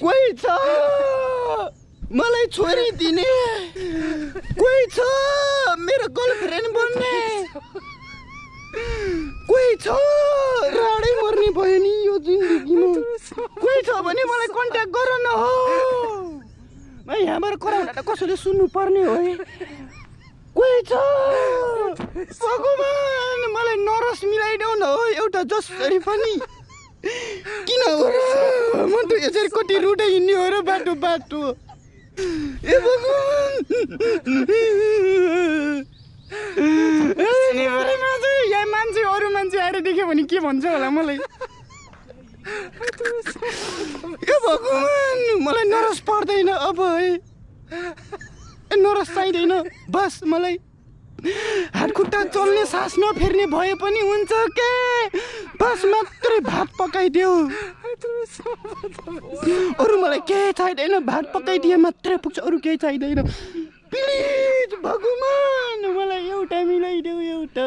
कोही छ मलाई छोरी दिने कोही छ मेरो गर्लफ्रेन्ड बन्ने कोही छ राडै मर्ने भयो नि यो जिन्दगीमा कोही छ भने मलाई कन्ट्याक्ट गर न हो यहाँबाट कराउन त कसैले सुन्नु पर्ने हो है कोही छ भगवान मलाई नरस मिलाइदेऊ न हो एउटा जसरी पनि किन हो र म त यसरी कति रुटै हिँड्ने हो र बाटो बाटो ए भगवान यहाँ मान्छे अरू मान्छे आएर देख्यो भने के भन्छ होला मलाई ए भगवान मलाई नरस पर्दैन अब है नरस चाहिँदैन बस मलाई हात खुट्टा चल्ने सास नफेर्ने भए पनि हुन्छ के बस मात्रै भात पकाइदेऊ अरू मलाई केही चाहिँदैन भात पकाइदिए मात्रै पुग्छ अरू केही चाहिँदैन प्लिज भगवान मलाई एउटा मिलाइदेऊ एउटा